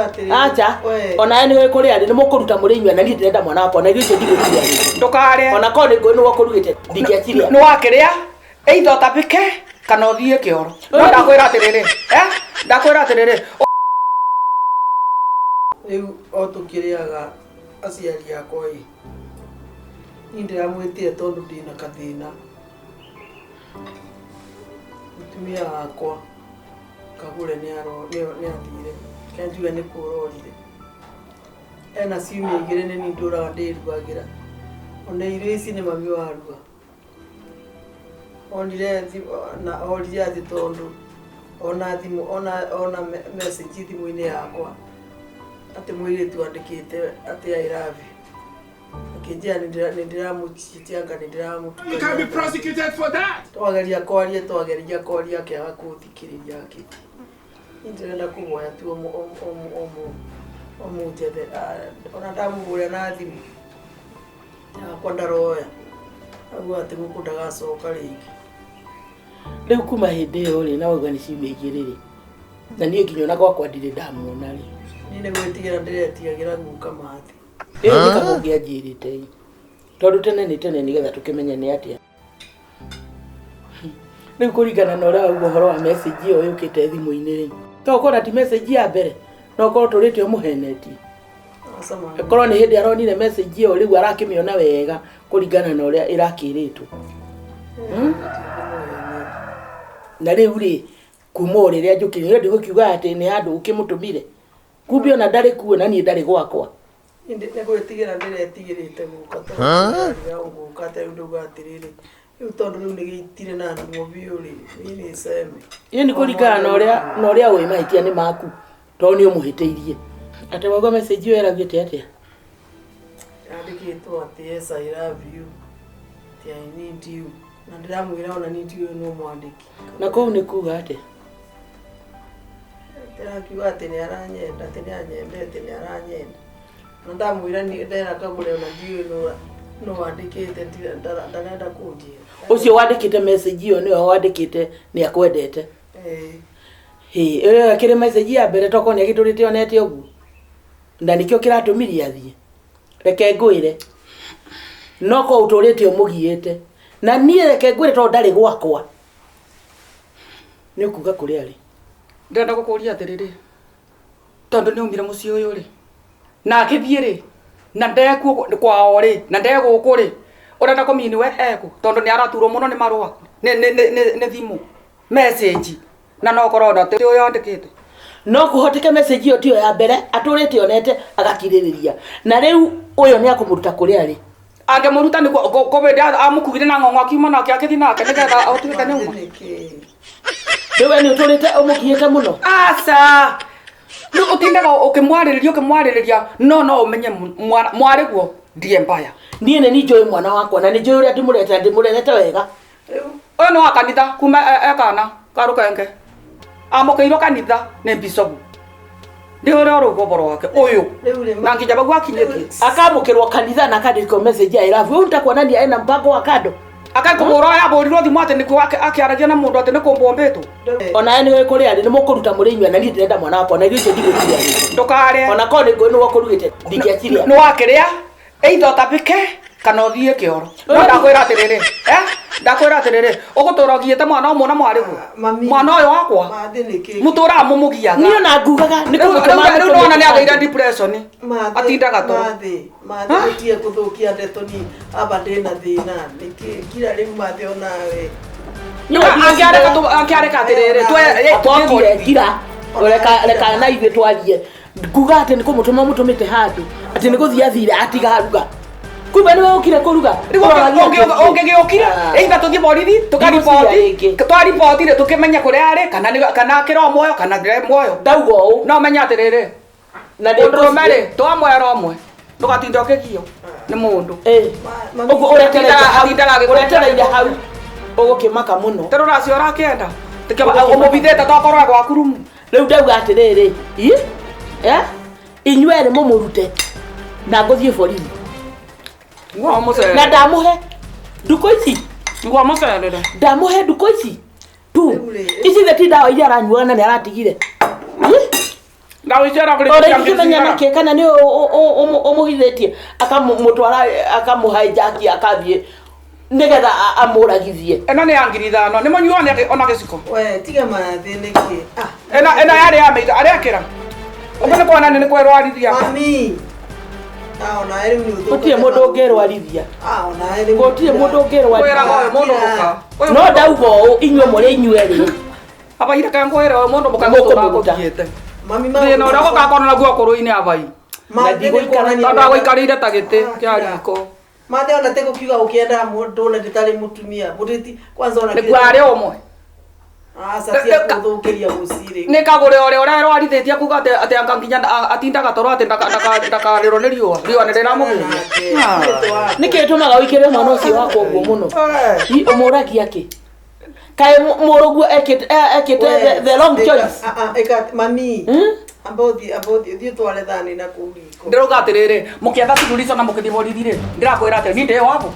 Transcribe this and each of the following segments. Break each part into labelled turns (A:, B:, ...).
A: atĩrĩrĩ,
B: Acha,
A: we,
B: onawe nĩ kũrĩa rĩ, nĩ mũkũruta mũrĩ inyuĩ, na niĩ ndĩrenda mwana wakwa, na irio icio ndigũtiga rĩngĩ.
C: Ndũkarĩe.
B: Ona korwo nĩ ngũĩ nĩwe ũkũrugĩte, ndingĩaciria.
C: Nĩ wakĩrĩa either ũtapĩke kana ũthiĩ kĩoro. No ndakwĩra atĩrĩrĩ, eh? Ndakwĩra atĩrĩrĩ,
A: Rĩu o tũkĩrĩaga aciari akwa ĩ, niĩ ndĩramwĩtire tondũ ndĩna kathĩna. Mũtumia wakwa Kagũre nĩ athire, reke njuge nĩ kũra orire. Ena ciumia igĩrĩ nĩ niĩ ndũraga ndĩrugagĩra. Ona irio ici nĩ mami waruga. Onire na orire atĩ tondũ ona thimũ ona ona message thimũ-inĩ yakwa atĩ mũirĩtu andĩkĩte atĩ I love you. Akĩnjĩra nĩ ndĩramũcheat anga nĩ
D: You can be
A: ndĩramũtukania.
D: prosecuted for that.
A: Twageria kwaria twageria kwaria akĩaga kũthikĩrĩria akĩti. Niĩ ndĩrenda kũhoya tu ũmũnjethe ona ndamũhũrĩra na thimũ yakwa ndaroya. Auga atĩ gũkũ ndagacoka rĩngĩ.
B: Rĩu kuma hĩndĩ ĩyo rĩ, na wauga nĩ ciumia igĩrĩ rĩ, na niĩ nginya ona gwakwa ndirĩ ndamuona rĩ.
A: Niĩ nĩ gwĩtigĩra ndĩretigagĩra guka Mathi.
B: Ĩyo nĩ kaba ũngĩanjĩrĩte ĩ, tondũ tene nĩ tene nĩgetha tũkĩmenye nĩ atĩa. Rĩu kũringana na ũrĩa wauga ũhoro wa message ĩyo yũkĩte thimũ-inĩ rĩ, to ũkorwo na ti message ya mbere, no ũkorwo tũrĩte ũmũhenetie.
A: Aca mami.
B: Ĩkorwo nĩ hĩndĩ aronire message ĩyo rĩu arakĩmĩona wega kũringana na ũrĩa ĩrakĩrĩtwo. Na rĩu rĩ, kuma o rĩrĩa njũkĩrire, ndigũkiuga atĩ nĩ handũ ũkĩmũtũmire. Kumbe ona ndarĩ kuo na niĩ ndarĩ gwakwa.
A: Nĩ gwĩtigĩra ndĩretigĩrĩte guka tondũ guka ta rĩu ndauga atĩrĩrĩ, rĩu tondũ rĩu nĩ gĩitire na ndumũ biũ rĩ, niĩ nĩ ceme.
B: Ĩĩ nĩ kũringana na ũrĩa na ũrĩa ũĩ mahĩtia nĩ maku tondũ nĩ ũmũhĩtĩirie. Atĩ wauga message ĩyo ĩraugĩte atĩa?
A: Yandĩkĩtwo atĩ yes I love you, atĩ I need you. Na ndĩramwĩra ona niĩ ndiũĩ nũ mwandĩki.
B: Na kũu nĩ kuga atĩa?
A: Ndĩrakiuga atĩ nĩ aranyenda, atĩ nĩ anyendete, nĩ aranyenda. Na ndamwĩra ndera Kagũre ona ndiũĩ nũ wandĩkĩte, ndarenda kũnjĩra.
B: Ũcio wandĩkĩte message ĩyo nĩwe wandĩkĩte nĩ akwendete.
A: Ĩĩ.
B: Hĩ, ĩyo ĩkĩrĩ message ya mbere tokorwo nĩ agĩtũrĩte onete ũguo. Na nĩkĩo kĩratũmirie athiĩ. Reke ngwĩre. No korwo ũtũrĩte ũmũgiĩte. Na niĩ reke ngwĩre tondũ ndarĩ gwakwa. Nĩ ũkuga kũrĩa arĩ.
C: Ndĩrenda gũkũria atĩrĩrĩ, tondũ nĩ aumire mũciĩ ũyũ rĩ, na akĩthiĩ rĩ, na ndekuo kwao rĩ, na ndegũkũ rĩ, ũrenda kũmini we ekũ? Tondũ nĩ araturwo mũno nĩ marũa, nĩ thimũ, message, na no ũkorwo ona ti ũyũ andĩkĩte.
B: No kũhoteke message ĩyo tiyo ya mbere, atũrĩte onete agakirĩrĩria. Na rĩu ũyũ nĩ akũmũruta kũrĩa arĩ.
C: Angĩmũruta nĩguo kũbĩndĩ amũkuire na ng'ong'o akiuma nake akĩthiĩ nake nĩgetha ũtuĩke nĩ uma.
B: Rĩu we nĩ ũtũrĩte ũmũgiĩte mũno?
C: Aca. Rĩu ũtindaga ũkĩmwarĩrĩria ũkĩmwarĩrĩria no no ũmenye mwarĩguo ndiye mbaya.
B: Niĩ nĩ niĩ njũĩ mwana wakwa na nĩ njũĩ ũrĩa ndĩmũrerete na ndĩmũrerete wega.
C: Ũyũ nĩ wa kanitha kuma e kana ka rũkenge. Amũkĩirwo kanitha nĩ bicobu. Nĩ ũrĩa ũrauga ũhoro wake ũyũ. Na nginya bau akinyĩtie.
B: Akamũkĩrwo kanitha na akandĩkwo message ya I love you. Ũyũ nĩtakuonania ena mpango wa kando.
C: Akakũhũra yahũrirwo thimũ atĩ nĩkuo akĩaragia na mũndũ atĩ nĩ kũmbombĩtwo.
B: Onawe nĩ ũĩ kũrĩa arĩ, nĩ mũkũruta mũrĩ inyuĩ na niĩ ndĩrenda mwana wakwa na irio icio ndigũtiga rĩngĩ.
C: Ndũkarĩe.
B: Ona korwo nĩ ngũĩ nĩwe ũkũrugĩte, ndingĩaciria.
C: Nĩ wakĩrĩa, either ũtapĩke kana ũthiĩ kĩoro. No ndakwĩra atĩrĩrĩ, eh? Ndakwĩra atĩrĩrĩ, ũgũtũra ũgiĩte mwana ũmwe na mwarĩguo. Mwana ũyũ wakwa. Mũtũraga mũmũgiaga.
B: Niĩ ona ngugaga nĩ kũmũtũma
C: Rĩu nĩwona nĩ agĩire depression. Atindaga toro.
A: Mathĩ, mathĩ ũtige kũthũkia ndeto niĩ aba ndĩna thĩna nĩkĩ kira rĩu mathĩ onawe.
C: Angĩareka atĩrĩrĩ,
B: Twakire ngira reka na ithuĩ twarie. Nguga atĩ nĩ kũmũtũma mũtũmĩte handũ atĩ nĩ gũthiĩ athire atiga aruga. Kumbe nĩwe ũkire kũruga.
C: Ũngĩgĩũkire either tũthiĩ borithi tũkariboti twariboti rĩ tũkĩmenye kũrĩa arĩ kana kana akĩrĩ o muoyo kana ndarĩ muoyo.
B: Ndauga ũũ.
C: No menye atĩrĩrĩ
B: na
C: mũndũrũme rĩ twamwera ũmwe ndũgatinda ũkĩgio nĩ mũndũ.
B: Ũguo ũretereire hau ũgũkĩmaka mũno.
C: Tondũ ũracio ũrakĩenda ũmũbithĩte tokorwo e gwaku rumu.
B: Rĩu ndauga atĩrĩrĩ, inyuĩ erĩ mũmũrute na ngũthiĩ borithi. Na ndamũhe ndukũ ici. Ndamũhe ndukũ ici tu. Ici thĩ ti ndawa iria aranyuaga na nĩ aratigire.
C: Ndawa icio aragũrĩte
B: Ora
C: cia ngiri
B: ingĩmenya
C: cigana?
B: nake kana nĩ ũmũhithĩtie akamũtwara akamũhijack akathiĩ nĩgetha amũragithie.
C: Ĩno nĩ ya 5,000 nĩ mũnyuo nĩ ona gĩciko.
A: We tiga mathĩ nĩkĩ? Ah.
C: Ĩno ĩno yarĩ ya maitho arĩakĩra ũguo nĩ kuona nĩ kwĩrwarithia.
A: Mami. Ah, ona rĩu nĩ ũthũkĩte
B: Gũtirĩ mũndũ
A: maũndũ.
B: ũngĩrwarithia.
A: Ah, ona rĩu.
B: Gũtirĩ mũndũ
C: Kwĩraga
B: ũngĩrwarithia.
C: ũyũ mũndũ mũka. Ũyũ
B: No
C: mũndũ-
B: ndauga ũũ inyuĩ mũrĩ inyuĩ erĩ.
C: Abai reke ngwĩre ũyũ mũndũ mũka gũtũra
B: Mũkũmũruta.
C: agũthiĩte.
A: Mami
C: Thĩna ũrĩa gũgakorwo naguo ũkũrũ-inĩ abai.
B: Na ndigũikara-
C: Tondũ agũikarĩire ta gĩtĩ kĩa riko.
A: Mathe ona te gũkiuga ũkĩenda mũndũ na ndĩtarĩ mũtumia. Mũndũ kwanza ona
C: Nĩguo arĩ ũmwe.
A: Aca cia kũthũkĩria mũciĩ.
C: Nĩ kagũre ũrĩa ũrerwarithĩtie kuga atĩ atĩ anga nginya atindaga toro atĩ ndakarĩrwo nĩ riũa. Riũa nĩ rĩramũhĩria.
B: Nĩkĩ gĩtũmaga ũikĩre mwana ũcio wakwa ũguo mũno? Ũmũragia kĩ? Kaĩ mũrũguo ekĩte ekĩte the wrong choice?
A: Ĩka mami.
B: Hmm?
A: Amba ũthiĩ amba ũthiĩ ũthiĩ ũtware thani na kũu riko.
C: Ndĩrauga atĩrĩrĩ, mũkĩetha suluhisho na mũkĩthiĩ borithi rĩ, ndĩrakwĩra atĩ niĩ ndĩ wabo.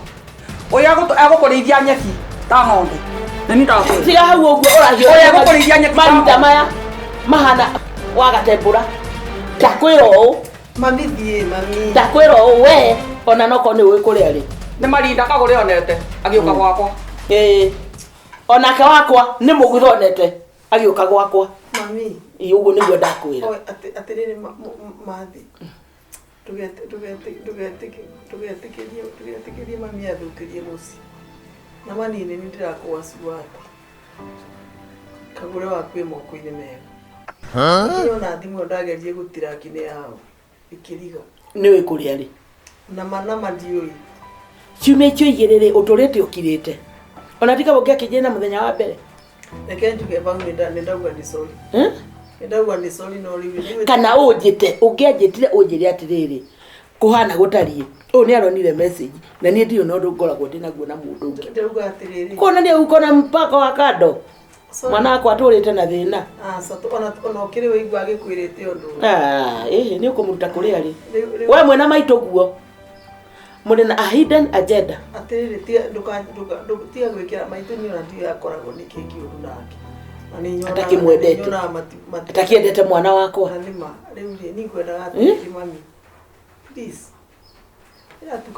C: Ũyũ egũkũrĩithia nyeki ta ng'ombe. Nĩ niĩ ndakwĩra.
B: Tiga hau ũguo ũrahiũra.
C: Ũyũ egũkũrĩithia nyeki ta
B: Mahinda
C: ng'ombe.
B: maya mahana wagatembũra. Ndakwĩra ũũ,
A: Mami thiĩ mami.
B: ndakwĩra ũũ we ona nokorwo nĩ ũĩ kũrĩa rĩ.
C: Nĩ marinda kagũre onete agĩũka gwakwa.
B: Ĩĩ. Onake wakwa nĩ mũgutho onete agĩũka gwakwa.
A: Mami.
B: Ĩ ũguo nĩguo ndakwĩra.
A: Oe atĩrĩrĩ mathi. Ndũgetĩkĩrie ndũgetĩkĩrie mami athũkĩrie mũciĩ. Na mani nĩ niĩ ndĩrakũacua atĩ kagũre waku ĩ moko-inĩ mega. Niĩ ona thimũ ĩyo ndagerie gũtiraki nĩ yao ĩkĩriga.
B: Nĩ ũĩ kũrĩa rĩ.
A: Nama nama ndiũĩ.
B: Ciumia icio igĩrĩ rĩ ũtũrĩte ũkirĩte. Ona tiga ũngĩakĩnjĩra na mũthenya wa mbere.
A: Reke njuge bau nĩ ndauga nĩ sorry.
B: Hmm?
A: Nĩ ndauga nĩ sorry no rĩu rĩu
B: Kana ũnjĩte ũngĩanjĩtire ũnjĩre atĩrĩrĩ kũhana gũtariĩ ũyũ nĩ aronire message na niĩ ndirĩ na ũndũ ngoragwo ndĩ naguo na mũndũ ũngĩ.
A: ndĩrauga atĩrĩrĩ.
B: Kuonania uko na mpaka wa kando.
A: Sorry.
B: Mwana wakwa atũrĩte na thĩna.
A: Aca ona ona ũkĩrĩ wĩigua agĩkwĩrĩte ũndũ.
B: Ah, ĩhĩ nĩ ũkũmũruta kũrĩa rĩ.
A: Rĩu rĩu
B: We mwena maitũ guo mũrĩ na a hidden agenda.
A: atĩrĩrĩ tiga ndũka ndũka tiga gwĩkĩra maitũ niĩ ona ndiũĩ akoragwo nĩ kĩ kĩũru nake. Na nĩ nyonaga
B: Atakĩmwendete.
A: nĩ nyonaga mati
B: Atakĩendete mwana wakwa.
A: Na nĩ ma rĩu rĩ niĩ ngwendaga atĩrĩrĩ mami. Please. Ĩra tu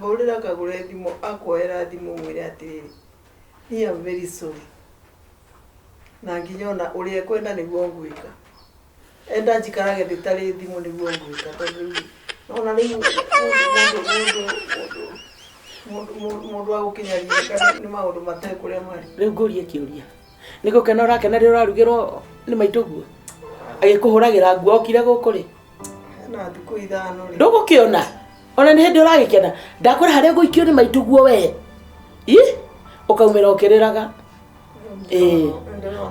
A: bũrĩra kagũre thimũ akuoera thimũ mwĩre atĩrĩrĩ niĩ am very sorry. Na nginya ona ũrĩa ekwenda nĩguo ngwĩka. Enda njikarage ndĩtarĩ thimũ nĩguo ngwĩka tondũ rĩu nona rĩu mũndũ mũndũ mũndũ mũndũ mũndũ wa gũkinyarirĩka nĩ maũndũ matarĩ kũrĩa marĩ.
B: Rĩu ngũrie kĩũria. Nĩ gũkena ũrakena rĩrĩa ũrarugĩrwo nĩ maitũ guo? Agĩkũhũragĩra nguo okire gũkũ rĩ?
A: Na thikũ ithano rĩ.
B: Ndũgũkĩona? Ona nĩ hĩndĩ ũragĩkena. Ndakwĩra harĩa ũgũikio nĩ maitũ guo we. Ĩ? Ũkaumĩra ũkĩrĩraga. Ĩĩ.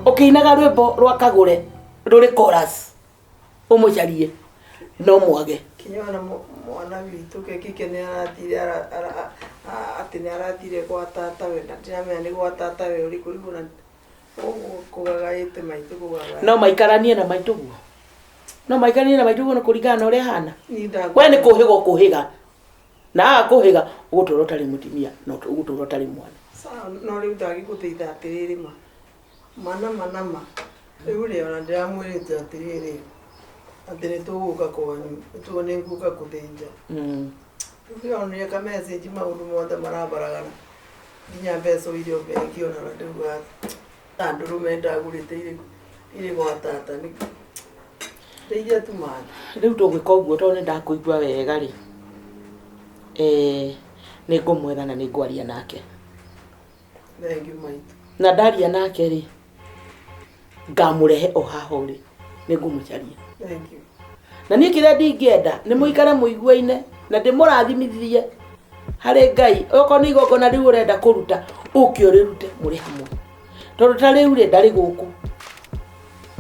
B: Ũkĩinaga rwĩmbo rwa kagũre rũrĩ chorus. Ũmũcarie. No mwage.
A: Kinya ona mwana witũ kekike nĩ arathire atĩ nĩ arathire gwa tatawe na ndiramenya nĩ gwa tatawe ũrĩkũ rĩu ona ũguo kũgagaĩte maitũ kũgagaĩte.
B: No maikaranie na maitũ guo. No maikaranie na maitũ guo nĩ kũringana na ũrĩa ahana.
A: Niĩ ndakũ-
B: We nĩ kũhĩga ũkũhĩga. Na aga kũhĩga ũgũtũra ũtarĩ mũtumia na ũgũtũra ũtarĩ mwana.
A: Sawa, no rĩu ndagĩgũthaitha atĩrĩrĩ ma mana mana ma rĩu rĩ ona ndĩramwĩrĩte atĩrĩrĩ atĩ nĩ tũgũka kwanyu nĩ nĩ ngũka kũthĩnja. Rĩu ndĩronire ka message maũndũ mothe marabaragana nginya mbeca irio bengi ona ndauga ta ndũrũme ndagũrĩte irĩ irĩ gwa tata nĩ ndeithia tu mathi.
B: Rĩu tũgwĩka ũguo tondũ nĩ ndakũigua wega rĩ. Nĩ ngũmwetha na nĩ ngwaria nake.
A: Thank you maitũ.
B: Na ndaria nake rĩ ngamũrehe o haha ũrĩ nĩ ngũmũcaria.
A: Thank you.
B: Na niĩ kĩrĩa ndingĩenda nĩ mũikare mũiguaine na ndĩmũrathimithie harĩ Ngai. Okorwo nĩ igongona rĩu ũrenda kũruta ũke ũrĩrute mũrĩ hamwe. Tondũ ta rĩu rĩ ndarĩ gũkũ.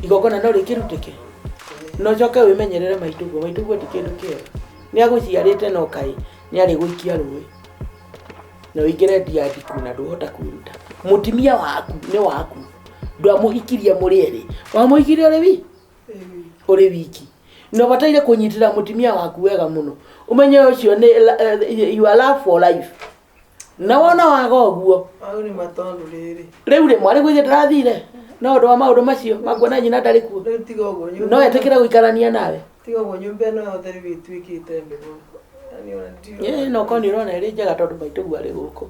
B: Igongona no rĩkĩrutĩke. No ũcoke wĩmenyerere maitũ guo. Maitũ guo ti kĩndũ kĩega. Nĩ agũciarĩte no kaĩ nĩ arĩ gũikia rũĩ. Na ũingĩre ndia ndiku na ndũhota kwĩruta. Mũtumia waku nĩ waku. Ndwamũhikirie mũrĩ erĩ. Wamũhikirie ũrĩ wi? Ũrĩ wiki. Na ũbataire kũnyitĩra mũtumia waku wega mũno. Ũmenye ũcio nĩ your love for life. Na wona waga ũguo.
A: Hau nĩ ma tondũ rĩrĩ.
B: Rĩu rĩ mwarĩ gwithe ndĩrathire. No ũndũ wa maũndũ macio makuona nyina ndarĩ kuo.
A: Rĩu tiga ũguo nyũmba
B: No etĩkĩre gũikarania nawe.
A: Tiga ũguo nyũmba ĩno yothe rĩu ĩtuĩkĩte mbegũ. Yaani ona ndiũĩ.
B: Ĩĩ no korwo nĩ ũrona ĩrĩ njega tondũ maitũguo arĩ gũkũ.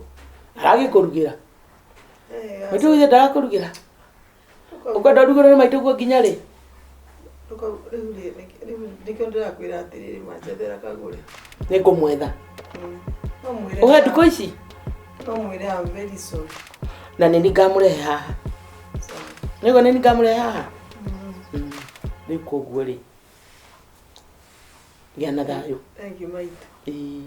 B: Aragĩkũrugĩra.
A: Eh,
B: Maitũguo ithe ndarakũrugĩra. Ũkwenda ũrugĩrwo nĩ maitũguo nginya rĩ?
A: Rĩu rĩ, rĩu nĩkĩo ndĩrakwĩra atĩrĩrĩ manjethera kagũre.
B: Nĩ ngũmwetha.
A: No mwĩre.
B: Ũhe ndukũ ici?
A: No mwĩre I'm very sorry.
B: Na nĩ ngamũrehe haha.
A: Sawa.
B: Nĩguo nĩ ngamũrehe haha. Rĩu koguo rĩ, gĩa na thayũ.
A: Thank you maitũ.
B: Ĩĩ.